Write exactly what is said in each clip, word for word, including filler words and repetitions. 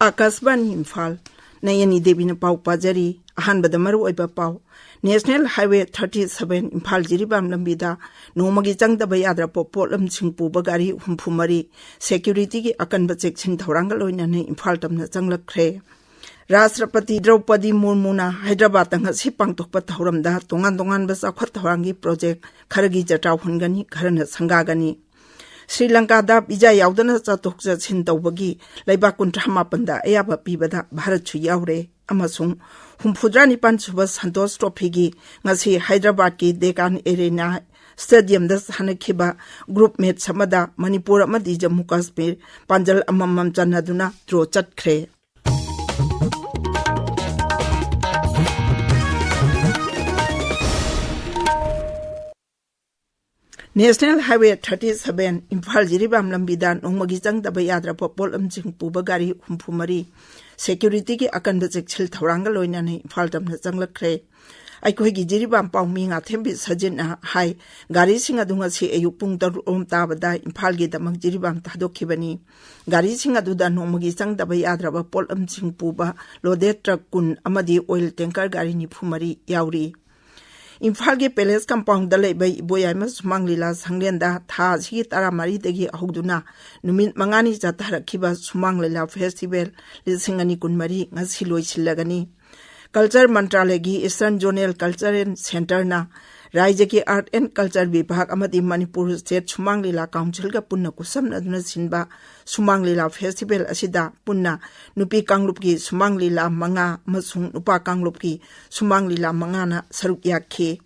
ꯑꯥꯀꯥꯁꯕꯥꯅꯤ ꯏꯝꯐꯥꯜ, ꯅꯌꯅꯤ ꯗꯦꯕꯤꯅ ꯄꯥꯎ ꯄꯥꯖꯔꯤ꯫ ꯑꯍꯥꯟꯕꯗ ꯃꯔꯨꯑꯣꯏꯕ ꯄꯥꯎ꯫ National Highway thirty seven Imphal Jiribam ꯂꯝꯕꯤꯗ ꯅꯣꯡꯃꯒꯤ ꯆꯪꯗꯕ ꯌꯥꯗ꯭ꯔꯕ ꯄꯣꯠꯂꯝꯁꯤꯡ ꯄꯨꯕ ꯒꯥꯔꯤ ꯍꯨꯝꯐꯨ ꯃꯔꯤ securityꯒꯤ ꯑꯀꯟꯕ ꯆꯦꯛꯁꯤꯟ ꯊꯧꯔꯥꯡꯒ ꯂꯣꯏꯅꯅ ꯏꯝꯐꯥꯜ ꯇꯝꯅ ꯆꯪꯂꯛꯈ꯭ꯔꯦ꯫ ꯔꯥꯁꯇ꯭ꯔꯄꯇꯤ ꯗ꯭ꯔꯧꯄꯗꯤ ꯃꯨꯔꯃꯨꯅ ꯍꯥꯏꯗ꯭ꯔꯕꯥꯗꯇ ꯉꯁꯤ ꯄꯥꯡꯊꯣꯛꯄ ꯊꯧꯔꯝꯗ ꯇꯣꯉꯥꯟ ꯇꯣꯉꯥꯟꯕ ꯆꯥꯎꯈꯠ ꯊꯧꯔꯥꯡꯒꯤ project ꯈꯔꯒꯤ ꯖꯇ꯭ꯔꯥ ꯍꯨꯟꯒꯅꯤ, ꯈꯔꯅ ꯁꯪꯒꯥꯒꯅꯤ꯫ ꯁ꯭ꯔꯤ ꯂꯪꯀꯥꯗ visa ꯌꯥꯎꯗꯅ ꯆꯠꯊꯣꯛ ꯆꯠꯁꯤꯟ ꯇꯧꯕꯒꯤ ꯂꯩꯕꯥꯛ ꯀꯨꯟꯊ꯭ꯔꯥ ꯃꯥꯄꯟꯗ ꯑꯌꯥꯕ ꯄꯤꯕꯗ ꯚꯥꯔꯠꯁꯨ ꯌꯥꯎꯔꯦ꯫ ꯑꯃꯁꯨꯡ ꯍꯨꯝꯐꯨꯇꯔꯥ ꯅꯤꯄꯥꯟ ꯁꯨꯕ ꯁꯟꯇꯣꯁ ꯇ꯭ꯔꯣꯐꯤꯒꯤ ꯉꯁꯤ ꯍꯥꯏꯗ꯭ꯔꯕꯥꯗꯀꯤ ꯗꯦꯀꯥꯟ ꯑꯦꯔꯦꯅꯥ ꯁ꯭ꯇꯦꯗꯤꯌꯝꯗ ꯁꯥꯟꯅꯈꯤꯕ group match ꯑꯃꯗ ꯃꯅꯤꯄꯨꯔ ꯑꯃꯗꯤ ꯖꯝꯃꯨ ꯀꯥꯁꯃꯤꯔ ꯄꯥꯟꯖꯜ ꯑꯃꯃꯝ ꯆꯟꯅꯗꯨꯅ draw ꯆꯠꯈ꯭ꯔꯦ꯫ National Highway thirty seven Imphal Jiribam ꯂꯝꯕꯤꯗ ꯅꯣꯡꯃꯒꯤ ꯆꯪꯗꯕ ꯌꯥꯗ꯭ꯔꯕ ꯄꯣꯠꯂꯝꯁꯤꯡ ꯄꯨꯕ ꯒꯥꯔꯤ ꯍꯨꯝꯐꯨ ꯃꯔꯤ securityꯒꯤ ꯑꯀꯟꯕ ꯆꯦꯛꯁꯤꯜ ꯊꯧꯔꯥꯡꯒ ꯂꯣꯏꯅꯅ ꯏꯝꯐꯥꯜ ꯇꯝꯅ ꯆꯪꯂꯛꯈ꯭ꯔꯦ꯫ ꯑꯩꯈꯣꯏꯒꯤ ꯖꯤꯔꯤꯕꯥꯝ ꯄꯥꯎꯃꯤ ꯉꯥꯊꯦꯝꯕꯤ ꯁꯖꯤꯠꯅ ꯍꯥꯏ, ꯒꯥꯔꯤꯁꯤꯡ ꯑꯗꯨ ꯉꯁꯤ ꯑꯌꯨꯛ ꯄꯨꯡ ꯇꯔꯨꯛ ꯔꯣꯝ ꯇꯥꯕꯗ ꯏꯝꯐꯥꯜꯒꯤꯗꯃꯛ ꯖꯤꯔꯤꯕꯥꯝ ꯊꯥꯗꯣꯛꯈꯤꯕꯅꯤ꯫ ꯒꯥꯔꯤꯁꯤꯡ ꯑꯗꯨꯗ ꯅꯣꯡꯃꯒꯤ ꯆꯪꯗꯕ ꯌꯥꯗ꯭ꯔꯕ ꯄꯣꯠꯂꯝꯁꯤꯡ ꯄꯨꯕ loaded truck ꯀꯨꯟ ꯑꯃꯗꯤ oil tanker ꯒꯥꯔꯤ ꯅꯤꯐꯨ ꯃꯔꯤ ꯌꯥꯎꯔꯤ꯫ ꯏꯝꯐꯥꯜꯒꯤ Palace Compoundꯗ ꯂꯩꯕ ꯏꯕꯣꯌꯥꯏꯃ ꯁꯨꯃꯥꯡ ꯂꯤꯂꯥ ꯁꯪꯂꯦꯟꯗ ꯊꯥ ꯑꯁꯤꯒꯤ ꯇꯔꯥꯃꯔꯤꯗꯒꯤ ꯍꯧꯗꯨꯅ ꯅꯨꯃꯤꯠ ꯃꯉꯥꯅꯤ ꯆꯠꯊꯔꯛꯈꯤꯕ ꯁꯨꯃꯥꯡ ꯂꯤꯂꯥ festival ꯂꯤꯁꯤꯡ ꯑꯅꯤ ꯀꯨꯟꯃꯔꯤ ꯉꯁꯤ ꯂꯣꯏꯁꯤꯜꯂꯒꯅꯤ꯫ Culture ꯃꯟꯇ꯭ꯔꯥꯂꯌꯒꯤ Eastern Zonal Cultural Centreꯅ ꯔꯥꯏꯖ꯭ꯌꯒꯤ Art and Culture ꯕꯤꯚꯥꯒ ꯑꯃꯗꯤ ꯃꯅꯤꯄꯨꯔ State ꯁꯨꯃꯥꯡ ꯂꯤꯂꯥ Councilꯒ ꯄꯨꯟꯅ ꯈꯨꯠꯁꯝꯅꯗꯨꯅ ꯁꯤꯟꯕ ꯁꯨꯃꯥꯡ ꯂꯤꯂꯥ festival ꯑꯁꯤꯗ ꯄꯨꯟꯅ ꯅꯨꯄꯤ ꯀꯥꯡꯂꯨꯞꯀꯤ ꯁꯨꯃꯥꯡ ꯂꯤꯂꯥ ꯃꯉꯥ ꯑꯃꯁꯨꯡ ꯅꯨꯄꯥ ꯀꯥꯡꯂꯨꯞꯀꯤ ꯁꯨꯃꯥꯡ ꯂꯤꯂꯥ ꯃꯉꯥꯅ ꯁꯔꯨꯛ ꯌꯥꯈꯤ꯫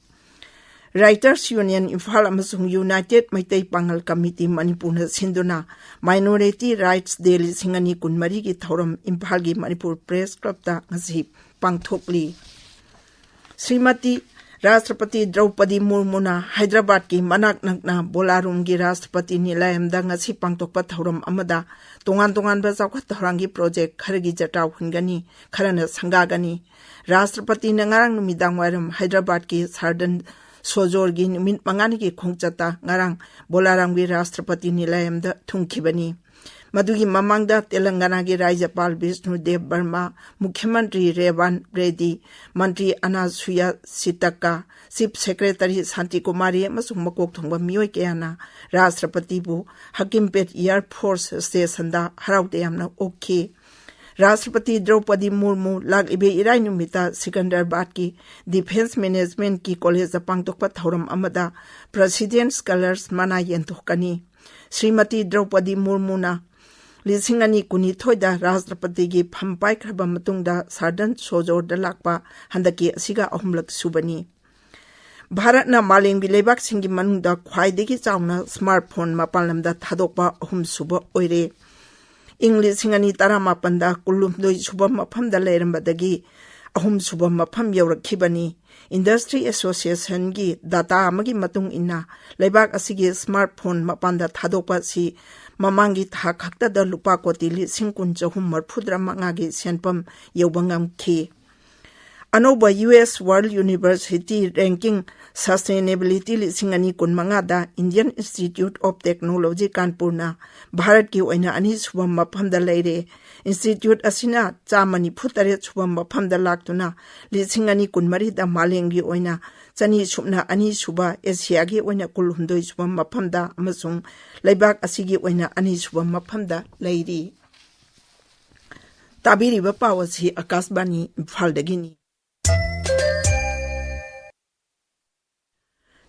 Writers Union ꯏꯝꯐꯥꯜ ꯑꯃꯁꯨꯡ United ꯃꯩꯇꯩ ꯄꯥꯉꯜ ꯀꯃꯤꯇꯤ ꯃꯅꯤꯄꯨꯔꯅ ꯁꯤꯟꯗꯨꯅ Minority Rights Day ꯂꯤꯁꯤꯡ ꯑꯅꯤ ꯀꯨꯟꯃꯔꯤꯒꯤ ꯊꯧꯔꯝ ꯏꯝꯐꯥꯜꯒꯤ ꯃꯅꯤꯄꯨꯔ Press Clubꯇ ꯉꯁꯤ ꯄꯥꯡꯊꯣꯛꯂꯤ꯫ ꯁ꯭ꯔꯤꯃꯇꯤ ꯔꯥꯁꯇ꯭ꯔꯄꯇꯤ ꯗ꯭ꯔꯧꯄꯗꯤ ꯃꯨꯔꯃꯨꯅ ꯍꯥꯏꯗ꯭ꯔꯕꯥꯗꯀꯤ ꯃꯅꯥꯛ ꯅꯛꯅ ꯕꯣꯂꯥꯔꯨꯝꯒꯤ ꯔꯥꯁꯇ꯭ꯔꯄꯇꯤ ꯅꯤꯂꯥꯌꯝꯗ ꯉꯁꯤ ꯄꯥꯡꯊꯣꯛꯄ ꯊꯧꯔꯝ ꯑꯃꯗ ꯇꯣꯉꯥꯟ ꯇꯣꯉꯥꯟꯕ ꯆꯥꯎꯈꯠ ꯊꯧꯔꯥꯡꯒꯤ project ꯈꯔꯒꯤ ꯖꯇ꯭ꯔꯥ ꯍꯨꯟꯒꯅꯤ, ꯈꯔꯅ ꯁꯪꯒꯥꯒꯅꯤ꯫ ꯔꯥꯁꯇ꯭ꯔꯄꯇꯤꯅ ꯉꯔꯥꯡ ꯅꯨꯃꯤꯗꯥꯡ ꯋꯥꯏꯔꯝ ꯍꯥꯏꯗ꯭ꯔꯕꯥꯗꯀꯤ ꯁꯥꯔꯗꯟ ꯁꯣꯖꯣꯔꯒꯤ ꯅꯨꯃꯤꯠ ꯃꯉꯥꯅꯤꯒꯤ ꯈꯣꯡꯆꯠꯇ ꯉꯔꯥꯡ ꯕꯣꯂꯥꯔꯥꯝꯒꯤ ꯔꯥꯁꯇ꯭ꯔꯄꯇꯤ ꯅꯤꯂꯥꯌꯝꯗ ꯊꯨꯡꯈꯤꯕꯅꯤ꯫ ꯃꯗꯨꯒꯤ ꯃꯃꯥꯡꯗ ꯇꯦꯂꯪꯒꯥꯅꯥꯒꯤ ꯔꯥꯖ꯭ꯌꯄꯥꯜ ꯕꯤꯁꯅꯨ ꯗꯦꯕ ꯕꯔꯃꯥ, ꯃꯨꯈ꯭ꯌ ꯃꯟꯇ꯭ꯔꯤ ꯔꯦꯋꯥꯟ ꯔꯦꯗꯤ, ꯃꯟꯇ꯭ꯔꯤ ꯑꯅꯥꯁꯨꯌꯥ ꯁꯤꯇꯛꯀ, ꯆꯤꯐ ꯁꯦꯀ꯭ꯔꯦꯇꯔꯤ ꯁꯥꯟꯇꯤ ꯀꯨꯃꯥꯔꯤ ꯑꯃꯁꯨꯡ ꯃꯀꯣꯛ ꯊꯣꯡꯕ ꯃꯤꯑꯣꯏ ꯀꯌꯥꯅ ꯔꯥꯁꯇ꯭ꯔꯄꯇꯤꯕꯨ ꯍꯀꯤꯝꯄꯦꯠ ꯑꯦꯌꯔ ꯐꯣꯔꯁ ꯁ꯭ꯇꯦꯁꯟꯗ ꯍꯔꯥꯎ ꯇꯌꯥꯝꯅ ꯑꯣꯛꯈꯤ꯫ ꯔꯥꯁꯇ꯭ꯔꯄꯇꯤ ꯗ꯭ꯔꯧꯄꯗꯤ ꯃꯨꯔꯃꯨ ꯂꯥꯛꯂꯤꯕ ꯏꯔꯥꯏ ꯅꯨꯃꯤꯠꯇ ꯁꯤꯀꯟꯗꯔꯕꯥꯗꯀꯤ ꯗꯤꯐꯦꯟꯁ ꯃꯦꯅꯦꯖꯃꯦꯟꯠꯀꯤ ꯀꯣꯂꯦꯖꯇ ꯄꯥꯡꯊꯣꯛꯄ ꯊꯧꯔꯝ ꯑꯃꯗ ꯄ꯭ꯔꯁꯤꯗꯦꯟꯠꯁ ꯀꯂꯔꯁ ꯃꯅꯥ ꯌꯦꯟꯊꯣꯛꯀꯅꯤ꯫ ꯁ꯭ꯔꯤꯃꯇꯤ ꯗ꯭ꯔꯧꯄꯗꯤ ꯃꯨꯔꯃꯨꯅ ꯂꯤꯁꯤꯡ ꯑꯅꯤ ꯀꯨꯟꯅꯤꯊꯣꯏꯗ ꯔꯥꯁꯇ꯭ꯔꯄꯇꯤꯒꯤ ꯐꯝ ꯄꯥꯏꯈ꯭ꯔꯕ ꯃꯇꯨꯡꯗ ꯁꯥꯗꯟ ꯁꯣꯖꯣꯔꯗ ꯂꯥꯛꯄ ꯍꯟꯗꯛꯀꯤ ꯑꯁꯤꯒ ꯑꯍꯨꯝꯂꯛ ꯁꯨꯕꯅꯤ꯫ ꯚꯥꯔꯠꯅ ꯃꯥꯂꯦꯝꯒꯤ ꯂꯩꯕꯥꯛꯁꯤꯡꯒꯤ ꯃꯅꯨꯡꯗ ꯈ꯭ꯋꯥꯏꯗꯒꯤ ꯆꯥꯎꯅ ꯁ꯭ꯃꯥꯔꯠꯐꯣꯟ ꯃꯄꯥꯟ ꯂꯝꯗ ꯊꯥꯗꯣꯛꯄ ꯑꯍꯨꯝ ꯁꯨꯕ ꯑꯣꯏꯔꯦ꯫ ꯏꯪ ꯂꯤꯁꯤꯡ ꯑꯅꯤ ꯇꯔꯥꯃꯥꯄꯟꯗ ꯀꯨꯟꯍꯨꯝꯗꯣꯏ ꯁꯨꯕ ꯃꯐꯝꯗ ꯂꯩꯔꯝꯕꯗꯒꯤ ꯑꯍꯨꯝ ꯁꯨꯕ ꯃꯐꯝ ꯌꯧꯔꯛꯈꯤꯕꯅꯤ꯫ ꯏꯟꯗꯁꯇ꯭ꯔꯤ ꯑꯦꯁꯣꯁꯤꯌꯦꯁꯟꯒꯤ ꯗꯥꯇꯥ ꯑꯃꯒꯤ ꯃꯇꯨꯡ ꯏꯟꯅ, ꯂꯩꯕꯥꯛ ꯑꯁꯤꯒꯤ ꯁ꯭ꯃꯥꯔꯠꯐꯣꯟ ꯃꯄꯥꯟꯗ ꯊꯥꯗꯣꯛꯄ ꯑꯁꯤ ꯃꯃꯥꯡꯒꯤ ꯊꯥ ꯈꯛꯇꯗ ꯂꯨꯄꯥ ꯀꯣꯇꯤ ꯂꯤꯁꯤꯡ ꯀꯨꯟ ꯆꯍꯨꯝ ꯃꯔꯤꯐꯨꯇꯔꯥ ꯃꯉꯥꯒꯤ ꯁꯦꯟꯐꯝ ꯌꯧꯕ ꯉꯝꯈꯤ꯫ ꯑꯅꯧꯕ U S world university ranking sustainability ꯂꯤꯁꯤꯡ ꯑꯅꯤ ꯀꯨꯟꯃꯉꯥꯗ ꯏꯟꯗꯤꯌꯟ ꯏꯟꯁꯇꯤꯇ꯭ꯌꯨꯠ ꯑꯣꯐ ꯇꯦꯛꯅꯣꯂꯣꯖꯤ ꯀꯥꯟꯄꯨꯔꯅ ꯚꯥꯔꯠꯀꯤ ꯑꯣꯏꯅ ꯑꯅꯤꯁꯨꯕ ꯃꯐꯝꯗ ꯂꯩꯔꯦ꯫ ꯏꯟꯁꯇꯤꯇ꯭ꯌꯨꯠ ꯑꯁꯤꯅ ꯆꯥꯝꯃ ꯅꯤꯐꯨ ꯇꯔꯦꯠ ꯁꯨꯕ ꯃꯐꯝꯗ ꯂꯥꯛꯇꯨꯅ ꯂꯤꯁꯤꯡ ꯑꯅꯤ ꯀꯨꯟꯃꯔꯤꯗ ꯃꯥꯂꯦꯝꯒꯤ ꯑꯣꯏꯅ ꯆꯅꯤ ꯁꯨꯞꯅ ꯑꯅꯤ ꯁꯨꯕ, ꯑꯦꯁꯤꯌꯥꯒꯤ ꯑꯣꯏꯅ ꯀꯨꯟꯍꯨꯝꯗꯣꯏ ꯁꯨꯕ ꯃꯐꯝꯗ ꯑꯃꯁꯨꯡ ꯂꯩꯕꯥꯛ ꯑꯁꯤꯒꯤ ꯑꯣꯏꯅ ꯑꯅꯤ ꯁꯨꯕ ꯃꯐꯝꯗ ꯂꯩꯔꯤ꯫ ꯇꯥꯕꯤꯔꯤꯕ ꯄꯥꯎ ꯑꯁꯤ ꯑꯀꯥꯁꯕꯥꯅꯤ ꯏꯝꯐꯥꯜꯗꯒꯤꯅꯤ꯫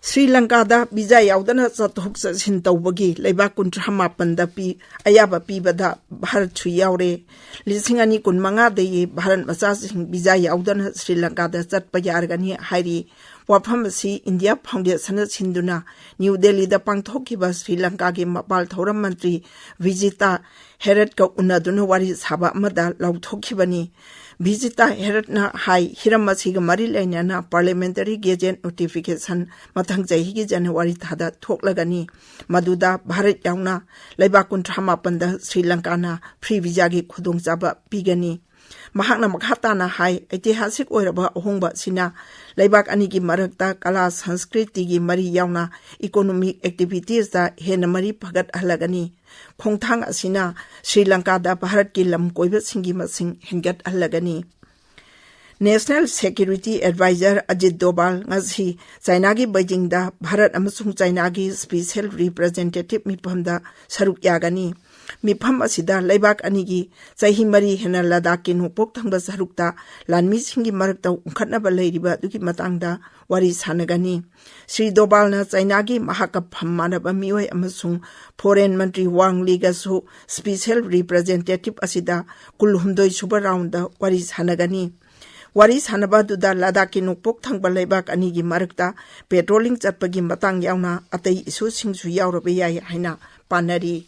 ꯁ꯭ꯔꯤ ꯂꯪꯀꯥꯗ ꯚꯤꯖꯥ ꯌꯥꯎꯗꯅ ꯆꯠꯊꯣꯛ ꯆꯠꯁꯤꯟ ꯇꯧꯕꯒꯤ ꯂꯩꯕꯥꯛ ꯀꯨꯟꯊ꯭ꯔꯥ ꯃꯥꯄꯟꯗ ꯄꯤ-, ꯑꯌꯥꯕ ꯄꯤꯕꯗ ꯚꯥꯔꯠꯁꯨ ꯌꯥꯎꯔꯦ꯫ ꯂꯤꯁꯤꯡ ꯑꯅꯤ ꯀꯨꯟꯃꯉꯥꯗꯒꯤ ꯚꯥꯔꯠ ꯃꯆꯥꯁꯤꯡ ꯚꯤꯖꯥ ꯌꯥꯎꯗꯅ ꯁ꯭ꯔꯤ ꯂꯪꯀꯥꯗ ꯆꯠꯄ ꯌꯥꯔꯒꯅꯤ ꯍꯥꯏꯔꯤ꯫ ꯋꯥꯐꯝ ꯑꯁꯤ ꯏꯟꯗꯤꯌꯥ ꯐꯥꯎꯟꯗꯦꯁꯟꯅ ꯁꯤꯟꯗꯨꯅ ꯅ꯭ꯌꯨ ꯗꯦꯜꯂꯤꯗ ꯄꯥꯡꯊꯣꯛꯈꯤꯕ ꯁ꯭ꯔꯤ ꯂꯪꯀꯥꯒꯤ ꯃꯄꯥꯜ ꯊꯧꯔꯝ ꯃꯟꯇ꯭ꯔꯤ ꯚꯤꯖꯤꯇꯥ ꯍꯦꯔꯠꯀ ꯎꯅꯗꯨꯅ ꯋꯥꯔꯤ ꯁꯥꯕ ꯑꯃꯗ ꯂꯥꯎꯊꯣꯛꯈꯤꯕꯅꯤ꯫ ꯚꯤꯖꯤꯇꯥ ꯍꯦꯔꯠꯅ ꯍꯥꯏ, ꯍꯤꯔꯝ ꯑꯁꯤꯒ ꯃꯔꯤ ꯂꯩꯅꯅ ꯄꯥꯔꯂꯤꯌꯥꯃꯦꯟꯇꯔꯤ ꯒꯦꯖꯦꯠ ꯅꯣꯇꯤꯐꯤꯀꯦꯁꯟ ꯃꯊꯪ ꯆꯍꯤꯒꯤ ꯖꯅꯋꯥꯔꯤ ꯊꯥꯗ ꯊꯣꯛꯂꯒꯅꯤ꯫ ꯃꯗꯨꯗ ꯚꯥꯔꯠ ꯌꯥꯎꯅ ꯂꯩꯕꯥꯛ ꯀꯨꯟꯊ꯭ꯔꯥ ꯃꯥꯄꯟꯗ ꯁ꯭ꯔꯤ ꯂꯪꯀꯥꯅ ꯐ꯭ꯔꯤ ꯚꯤꯖꯥꯒꯤ ꯈꯨꯗꯣꯡꯆꯥꯕ ꯄꯤꯒꯅꯤ꯫ ꯃꯍꯥꯛꯅ ꯃꯈꯥ ꯇꯥꯅ ꯍꯥꯏ, ꯑꯩꯇꯤꯍꯥꯁꯤꯛ ꯑꯣꯏꯔꯕ ꯑꯍꯣꯡꯕ ꯑꯁꯤꯅ ꯂꯩꯕꯥꯛ ꯑꯅꯤꯒꯤ ꯃꯔꯛꯇ ꯀꯂꯥ ꯁꯪꯁꯀ꯭ꯔꯤꯇꯤꯒꯤ ꯃꯔꯤ ꯌꯥꯎꯅ economic activitiesꯇ ꯍꯦꯟꯅ ꯃꯔꯤ ꯐꯒꯠꯍꯜꯂꯒꯅꯤ꯫ ꯈꯣꯡꯊꯥꯡ ꯑꯁꯤꯅ ꯁ꯭ꯔꯤ ꯂꯪꯀꯥꯗ ꯚꯥꯔꯠꯀꯤ ꯂꯝ ꯀꯣꯏꯕꯁꯤꯡꯒꯤ ꯃꯁꯤꯡ ꯍꯦꯟꯒꯠꯍꯜꯂꯒꯅꯤ꯫ National Security Advisor ꯑꯖꯤꯠ ꯗꯣꯚꯥꯜ ꯉꯁꯤ ꯆꯥꯏꯅꯥꯒꯤ ꯕꯩꯖꯤꯡꯗ ꯚꯥꯔꯠ ꯑꯃꯁꯨꯡ ꯆꯥꯏꯅꯥꯒꯤ special representative ꯃꯤꯐꯝꯗ ꯁꯔꯨꯛ ꯌꯥꯒꯅꯤ꯫ ꯃꯤꯐꯝ ꯑꯁꯤꯗ ꯂꯩꯕꯥꯛ ꯑꯅꯤꯒꯤ ꯆꯍꯤ ꯃꯔꯤ ꯍꯦꯟꯅ ꯂꯗꯥꯈꯀꯤ ꯅꯣꯡꯄꯣꯛ ꯊꯪꯕ ꯁꯔꯨꯛꯇ ꯂꯥꯟꯃꯤꯁꯤꯡꯒꯤ ꯃꯔꯛꯇ ꯎꯪꯈꯠꯅꯕ ꯂꯩꯔꯤꯕ ꯑꯗꯨꯒꯤ ꯃꯇꯥꯡꯗ ꯋꯥꯔꯤ ꯁꯥꯟꯅꯒꯅꯤ꯫ ꯁ꯭ꯔꯤ ꯗꯣꯚꯥꯜꯅ ꯆꯥꯏꯅꯥꯒꯤ ꯃꯍꯥꯛꯀ ꯐꯝ ꯃꯥꯟꯅꯕ ꯃꯤꯑꯣꯏ ꯑꯃꯁꯨꯡ foreign ꯃꯟꯇ꯭ꯔꯤ ꯋꯥꯡ ꯂꯤꯒꯁꯨ special representative ꯑꯁꯤꯗ ꯀꯨꯟꯍꯨꯝꯗꯣꯏ ꯁꯨꯕ roundꯗ ꯋꯥꯔꯤ ꯁꯥꯟꯅꯒꯅꯤ꯫ ꯋꯥꯔꯤ ꯁꯥꯟꯅꯕ ꯑꯗꯨꯗ ꯂꯗꯥꯈꯀꯤ ꯅꯣꯡꯄꯣꯛ ꯊꯪꯕ ꯂꯩꯕꯥꯛ ꯑꯅꯤꯒꯤ ꯃꯔꯛꯇ patrolling ꯆꯠꯄꯒꯤ ꯃꯇꯥꯡ ꯌꯥꯎꯅ ꯑꯇꯩ issueꯁꯤꯡꯁꯨ ꯌꯥꯎꯔꯕ ꯌꯥꯏ ꯍꯥꯏꯅ ꯄꯥꯅꯔꯤ꯫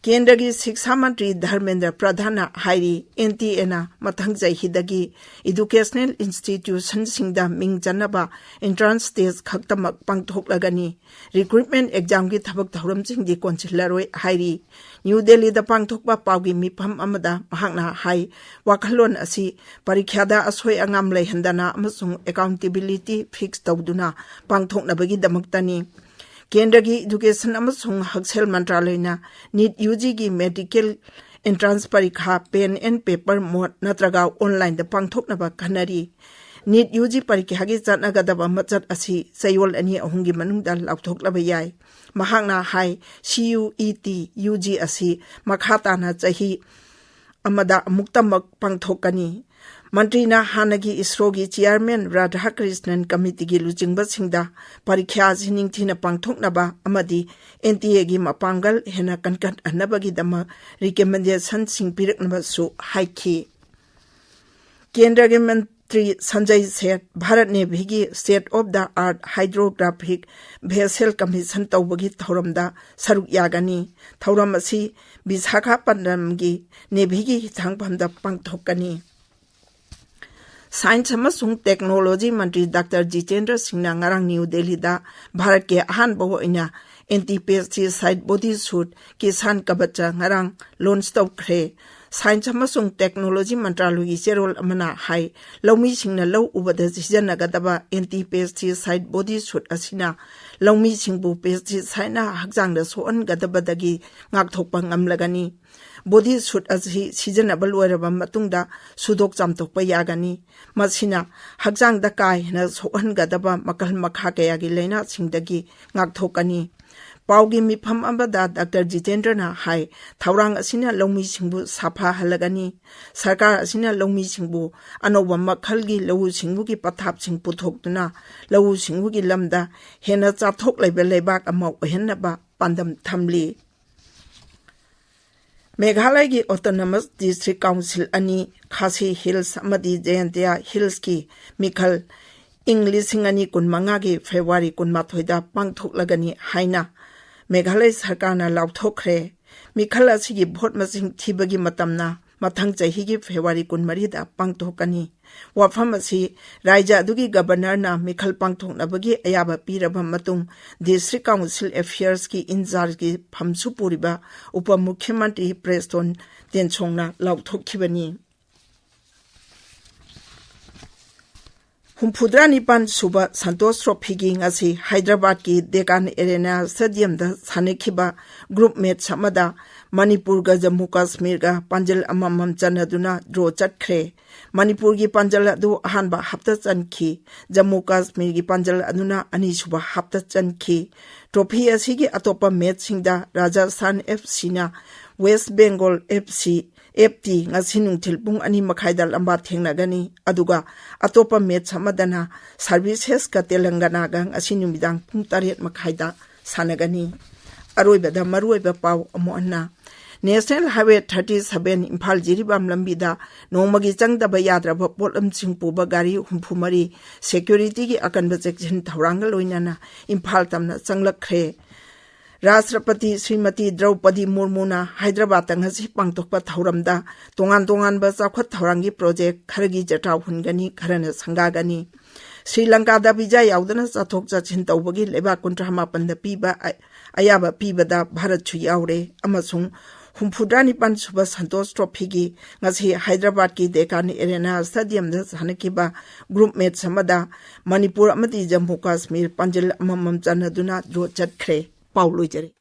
ꯀꯦꯟꯗ꯭ꯔꯒꯤ ꯁꯤꯛꯁꯥ ꯃꯟꯇ꯭ꯔꯤ ꯙꯔꯃꯦꯟꯗ꯭ꯔ ꯄ꯭ꯔꯙꯥꯟꯅ ꯍꯥꯏꯔꯤ, NTAꯅ ꯃꯊꯪ ꯆꯍꯤꯗꯒꯤ educational institutionꯁꯤꯡꯗ ꯃꯤꯡ ꯆꯟꯅꯕ entrance test ꯈꯛꯇꯃꯛ ꯄꯥꯡꯊꯣꯛꯂꯒꯅꯤ꯫ Recruitment examꯒꯤ ꯊꯕꯛ ꯊꯧꯔꯝꯁꯤꯡꯗꯤ ꯀꯣꯟꯁꯤꯜꯂꯔꯣꯏ ꯍꯥꯏꯔꯤ꯫ ꯅ꯭ꯌꯨ ꯗꯦꯜꯂꯤꯗ ꯄꯥꯡꯊꯣꯛꯄ ꯄꯥꯎꯒꯤ ꯃꯤꯐꯝ ꯑꯃꯗ ꯃꯍꯥꯛꯅ ꯍꯥꯏ, ꯋꯥꯈꯜꯂꯣꯟ ꯑꯁꯤ ꯄꯔꯤꯈ꯭ꯌꯥꯗ ꯑꯁꯣꯏ ꯑꯉꯥꯝ ꯂꯩꯍꯟꯗꯅ ꯑꯃꯁꯨꯡ accountability fix ꯇꯧꯗꯨꯅ ꯄꯥꯡꯊꯣꯛꯅꯕꯒꯤꯗꯃꯛꯇꯅꯤ꯫ ꯀꯦꯟꯗ꯭ꯔꯒꯤ education ꯑꯃꯁꯨꯡ ꯍꯛꯁꯦꯜ ꯃꯟꯇ꯭ꯔꯥꯂꯌꯅ NEET UGꯒꯤ medical entrance ꯄꯔꯤꯈꯥ pen and paper mode ꯅꯠꯇ꯭ꯔꯒ onlineꯗ ꯄꯥꯡꯊꯣꯛꯅꯕ ꯈꯟꯅꯔꯤ꯫ NEET UG ꯄꯔꯤꯈꯥꯒꯤ ꯆꯠꯅꯒꯗꯕ ꯃꯆꯠ ꯑꯁꯤ ꯆꯌꯣꯜ ꯑꯅꯤ ꯑꯍꯨꯝꯒꯤ ꯃꯅꯨꯡꯗ ꯂꯥꯎꯊꯣꯛꯂꯕ ꯌꯥꯏ꯫ ꯃꯍꯥꯛꯅ ꯍꯥꯏ, CUET UG ꯑꯁꯤ ꯃꯈꯥ ꯇꯥꯅ ꯆꯍꯤ ꯑꯃꯗ ꯑꯃꯨꯛꯇꯃꯛ ꯄꯥꯡꯊꯣꯛꯀꯅꯤ꯫ ꯃꯟꯇ꯭ꯔꯤꯅ ꯍꯥꯟꯅꯒꯤ ISROꯒꯤ chairman ꯔꯥꯙꯥꯀ꯭ꯔꯤꯁꯅꯟ committeeꯒꯤ ꯂꯨꯆꯤꯡꯕꯁꯤꯡꯗ ꯄꯔꯤꯈ꯭ꯌꯥ ꯑꯁꯤ ꯅꯤꯡꯊꯤꯅ ꯄꯥꯡꯊꯣꯛꯅꯕ ꯑꯃꯗꯤ NTAꯒꯤ ꯃꯄꯥꯡꯒꯜ ꯍꯦꯟꯅ ꯀꯟꯈꯠꯍꯟꯅꯕꯒꯤꯗꯃꯛ recommendationꯁꯤꯡ ꯄꯤꯔꯛꯅꯕꯁꯨ ꯍꯥꯏꯈꯤ꯫ ꯀꯦꯟꯗ꯭ꯔꯒꯤ ꯃꯟꯇ꯭ꯔꯤ Sanjay Seth Bharat ꯅꯦꯚꯤꯒꯤ state of the art hydrographic vessel commission ꯇꯧꯕꯒꯤ ꯊꯧꯔꯝꯗ ꯁꯔꯨꯛ ꯌꯥꯒꯅꯤ꯫ ꯊꯧꯔꯝ ꯑꯁꯤ ꯕꯤꯁꯥꯈꯥꯄꯠꯅꯝꯒꯤ ꯅꯦꯚꯤꯒꯤ ꯍꯤꯊꯥꯡꯐꯝꯗ ꯄꯥꯡꯊꯣꯛꯀꯅꯤ꯫ Science ꯑꯃꯁꯨꯡ Technology ꯃꯟꯇ꯭ꯔꯤ ꯗꯥꯛꯇꯔ ꯖꯤꯇꯦꯟꯗ꯭ꯔ ꯁꯤꯡꯅ ꯉꯔꯥꯡ ꯅ꯭ꯌꯨ ꯗꯦꯜꯂꯤꯗ ꯚꯥꯔꯠꯀꯤ ꯑꯍꯥꯟꯕ ꯑꯣꯏꯅ anti pesticide body suit Kisan Kavach ꯉꯔꯥꯡ launch ꯇꯧꯈ꯭ꯔꯦ꯫ ꯁꯥꯏꯟꯁ ꯑꯃꯁꯨꯡ ꯇꯦꯛꯅꯣꯂꯣꯖꯤ ꯃꯟꯇ꯭ꯔꯥꯂꯣꯏꯒꯤ ꯆꯦꯔꯣꯜ ꯑꯃꯅ ꯍꯥꯏ, ꯂꯧꯃꯤꯁꯤꯡꯅ ꯂꯧ ꯎꯕꯗ ꯁꯤꯖꯤꯟꯅꯒꯗꯕ anti pesticide body suit ꯑꯁꯤꯅ ꯂꯧꯃꯤꯁꯤꯡꯕꯨ pesticideꯅ ꯍꯛꯆꯥꯡꯗ ꯁꯣꯛꯍꯟꯒꯗꯕꯗꯒꯤ ꯉꯥꯛꯊꯣꯛꯄ ꯉꯝꯂꯒꯅꯤ꯫ Body suit ꯑꯁꯤ ꯁꯤꯖꯤꯟꯅꯕ ꯂꯣꯏꯔꯕ ꯃꯇꯨꯡꯗ ꯁꯨꯗꯣꯛ ꯆꯥꯝꯊꯣꯛꯄ ꯌꯥꯒꯅꯤ꯫ ꯃꯁꯤꯅ ꯍꯛꯆꯥꯡꯗ ꯀꯥ ꯍꯦꯟꯅ ꯁꯣꯛꯍꯟꯒꯗꯕ ꯃꯈꯜ ꯃꯈꯥ ꯀꯌꯥꯒꯤ ꯂꯥꯏꯅꯥꯁꯤꯡꯗꯒꯤ ꯉꯥꯛꯊꯣꯛꯀꯅꯤ꯫ ꯄꯥꯎꯒꯤ ꯃꯤꯐꯝ ꯑꯃꯗ ꯗꯥꯛꯇꯔ ꯖꯤꯇꯦꯟꯗ꯭ꯔꯅ ꯍꯥꯏ, ꯊꯧꯔꯥꯡ ꯑꯁꯤꯅ ꯂꯧꯃꯤꯁꯤꯡꯕꯨ ꯁꯥꯐꯍꯜꯂꯒꯅꯤ꯫ ꯁꯔꯀꯥꯔ ꯑꯁꯤꯅ ꯂꯧꯃꯤꯁꯤꯡꯕꯨ ꯑꯅꯧꯕ ꯃꯈꯜꯒꯤ ꯂꯧꯎ ꯁꯤꯡꯎꯒꯤ ꯄꯊꯥꯞꯁꯤꯡ ꯄꯨꯊꯣꯛꯇꯨꯅ ꯂꯧꯎ ꯁꯤꯡꯎꯒꯤ ꯂꯝꯗ ꯍꯦꯟꯅ ꯆꯥꯊꯣꯛ ꯂꯩꯕ ꯂꯩꯕꯥꯛ ꯑꯃ ꯑꯣꯏꯍꯟꯅꯕ ꯄꯥꯟꯗꯝ ꯊꯝꯂꯤ꯫ ꯃꯦꯘꯥꯂꯌꯒꯤ Autonomous District Council ꯑꯅꯤ, ꯈꯥꯁꯤ ꯍꯤꯜꯁ ꯑꯃꯗꯤ ꯖꯌꯟꯇꯤꯌꯥ ꯍꯤꯜꯁꯀꯤ ꯃꯤꯈꯜ ꯏꯪ ꯂꯤꯁꯤꯡ ꯑꯅꯤ ꯀꯨꯟꯃꯉꯥꯒꯤ ꯐꯦꯕ꯭ꯔꯨꯋꯥꯔꯤ ꯀꯨꯟꯃꯥꯊꯣꯏꯗ ꯄꯥꯡꯊꯣꯛꯂꯒꯅꯤ ꯍꯥꯏꯅ ꯃꯦꯘꯥꯂꯌ ꯁꯔꯀꯥꯔꯅ ꯂꯥꯎꯊꯣꯛꯈ꯭ꯔꯦ꯫ ꯃꯤꯈꯜ ꯑꯁꯤꯒꯤ ꯚꯣꯠ ꯃꯁꯤꯡ ꯊꯤꯕꯒꯤ ꯃꯇꯝꯅ ꯃꯊꯪ ꯆꯍꯤꯒꯤ ꯐꯦꯕ꯭ꯔꯨꯋꯥꯔꯤ ꯀꯨꯟꯃꯔꯤꯗ ꯄꯥꯡꯊꯣꯛꯀꯅꯤ꯫ ꯋꯥꯐꯝ ꯑꯁꯤ ꯔꯥꯖ꯭ꯌ ꯑꯗꯨꯒꯤ ꯒꯕꯔꯅꯔꯅ ꯃꯤꯈꯜ ꯄꯥꯡꯊꯣꯛꯅꯕꯒꯤ ꯑꯌꯥꯕ ꯄꯤꯔꯕ ꯃꯇꯨꯡ District Council Affairsꯀꯤ in chargeꯀꯤ ꯐꯝꯁꯨ ꯄꯨꯔꯤꯕ ꯎꯄ ꯃꯨꯈ꯭ꯌ ꯃꯟꯇ꯭ꯔꯤ ꯄ꯭ꯔꯦꯁꯇꯣꯟ ꯇꯦꯟꯁꯣꯡꯅ ꯂꯥꯎꯊꯣꯛꯈꯤꯕꯅꯤ꯫ ꯍꯨꯝꯐꯨꯇꯔꯥ ꯅꯤꯄꯥꯟ ꯁꯨꯕ ꯁꯟꯇꯣꯁ ꯇ꯭ꯔꯣꯐꯤꯒꯤ ꯉꯁꯤ ꯍꯥꯏꯗ꯭ꯔꯕꯥꯗꯀꯤ ꯗꯦꯀꯥꯟ ꯑꯦꯔꯦꯅꯥ ꯁ꯭ꯇꯦꯗꯤꯌꯝꯗ ꯁꯥꯟꯅꯈꯤꯕ ꯒ꯭ꯔꯨꯞ ꯃꯦꯆ ꯑꯃꯗ ꯃꯅꯤꯄꯨꯔꯒ ꯖꯝꯃꯨ ꯀꯥꯁꯃꯤꯔꯒ ꯄꯥꯟꯖꯜ ꯑꯃꯃꯝ ꯆꯟꯅꯗꯨꯅ ꯗ꯭ꯔꯣ ꯆꯠꯈ꯭ꯔꯦ꯫ ꯃꯅꯤꯄꯨꯔꯒꯤ ꯄꯥꯟꯖꯜ ꯑꯗꯨ ꯑꯍꯥꯟꯕ ꯍꯥꯞꯇ ꯆꯟꯈꯤ꯫ ꯖꯝꯃꯨ ꯀꯥꯁꯃꯤꯔꯒꯤ ꯄꯥꯟꯖꯜ ꯑꯗꯨꯅ ꯑꯅꯤꯁꯨꯕ ꯍꯥꯞꯇ ꯆꯟꯈꯤ꯫ ꯇ꯭ꯔꯣꯐꯤ ꯑꯁꯤꯒꯤ ꯑꯇꯣꯞꯄ ꯃꯦꯆꯁꯤꯡꯗ ꯔꯥꯖꯁꯊꯥꯟ ꯑꯦꯐ ꯁꯤꯅ west Bengal F C, F T ꯉꯁꯤ ꯅꯨꯡꯊꯤꯜ ꯄꯨꯡ ꯑꯅꯤ ꯃꯈꯥꯏꯗ ꯂꯝꯕꯥ ꯊꯦꯡꯅꯒꯅꯤ꯫ ꯑꯗꯨꯒ ꯑꯇꯣꯞꯄ ꯃꯦꯆ ꯑꯃꯗꯅ ꯁꯔꯚꯤꯁꯦꯁꯀ ꯇꯦꯂꯪꯒꯅꯥꯒ ꯉꯁꯤ ꯅꯨꯃꯤꯗꯥꯡ ꯄꯨꯡ ꯇꯔꯦꯠ ꯃꯈꯥꯏꯗ ꯁꯥꯟꯅꯒꯅꯤ꯫ ꯑꯔꯣꯏꯕꯗ ꯃꯔꯨꯑꯣꯏꯕ ꯄꯥꯎ ꯑꯃꯨꯛ ꯍꯟꯅ꯫ National Highway thirty seven Imphal Jiribam ꯂꯝꯕꯤꯗ ꯅꯣꯡꯃꯒꯤ ꯆꯪꯗꯕ ꯌꯥꯗ꯭ꯔꯕ ꯄꯣꯠꯂꯝꯁꯤꯡ ꯄꯨꯕ ꯒꯥꯔꯤ ꯍꯨꯝꯐꯨ ꯃꯔꯤ ꯁꯦꯀ꯭ꯌꯨꯔꯤꯇꯤꯒꯤ ꯑꯀꯟꯕ ꯆꯦꯛꯁꯤꯟ ꯊꯧꯔꯥꯡꯒ ꯂꯣꯏꯅꯅ ꯏꯝꯐꯥꯜ ꯇꯝꯅ ꯆꯪꯂꯛꯈ꯭ꯔꯦ꯫ ꯔꯥꯁꯇ꯭ꯔꯄꯇꯤ ꯁ꯭ꯔꯤꯃꯇꯤ ꯗ꯭ꯔꯧꯄꯗꯤ ꯃꯨꯔꯃꯨꯅ ꯍꯥꯏꯗ꯭ꯔꯕꯥꯗꯇ ꯉꯁꯤ ꯄꯥꯡꯊꯣꯛꯄ ꯊꯧꯔꯝꯗ ꯇꯣꯉꯥꯟ ꯇꯣꯉꯥꯟꯕ ꯆꯥꯎꯈꯠ ꯊꯧꯔꯥꯡꯒꯤ ꯄ꯭ꯔꯣꯖꯦꯛ ꯈꯔꯒꯤ ꯖꯇ꯭ꯔꯥ ꯍꯨꯟꯒꯅꯤ, ꯈꯔꯅ ꯁꯪꯒꯥꯒꯅꯤ꯫ ꯁ꯭ꯔꯤ ꯂꯪꯀꯥꯗ ꯚꯤꯖꯥ ꯌꯥꯎꯗꯅ ꯆꯠꯊꯣꯛ ꯆꯠꯁꯤꯟ ꯇꯧꯕꯒꯤ ꯂꯩꯕꯥꯛ ꯀꯨꯟꯊ꯭ꯔꯥ ꯃꯥꯄꯟꯗ ꯄꯤꯕ ꯑ-, ꯑꯌꯥꯕ ꯄꯤꯕꯗ ꯚꯥꯔꯠꯁꯨ ꯌꯥꯎꯔꯦ ꯑꯃꯁꯨꯡ ꯍꯨꯝꯐꯨꯇꯔꯥꯅꯤꯄꯥꯟ ꯁꯨꯕ ꯁꯟꯇꯣꯁ ꯇ꯭ꯔꯣꯐꯤꯒꯤ ꯉꯁꯤ ꯍꯥꯏꯗ꯭ꯔꯕꯥꯗꯀꯤ ꯗꯦꯀꯥꯟ ꯑꯦꯔꯦꯅꯥ ꯁ꯭ꯇꯦꯗꯤꯌꯝꯗ ꯁꯥꯟꯅꯈꯤꯕ ꯒ꯭ꯔꯨꯞ ꯃꯦꯆ ꯑꯃꯗ ꯃꯅꯤꯄꯨꯔ ꯑꯃꯗꯤ ꯖꯝꯃꯨ ꯀꯥꯁꯃꯤꯔ ꯄꯥꯟꯖꯤꯜ ꯑꯃꯃꯝ ꯆꯟꯅꯗꯨꯅ ꯗ꯭ꯔꯣ ꯆꯠꯈ꯭ꯔꯦ꯫ ꯄꯥꯎ ꯂꯣꯏꯖꯔꯦ꯫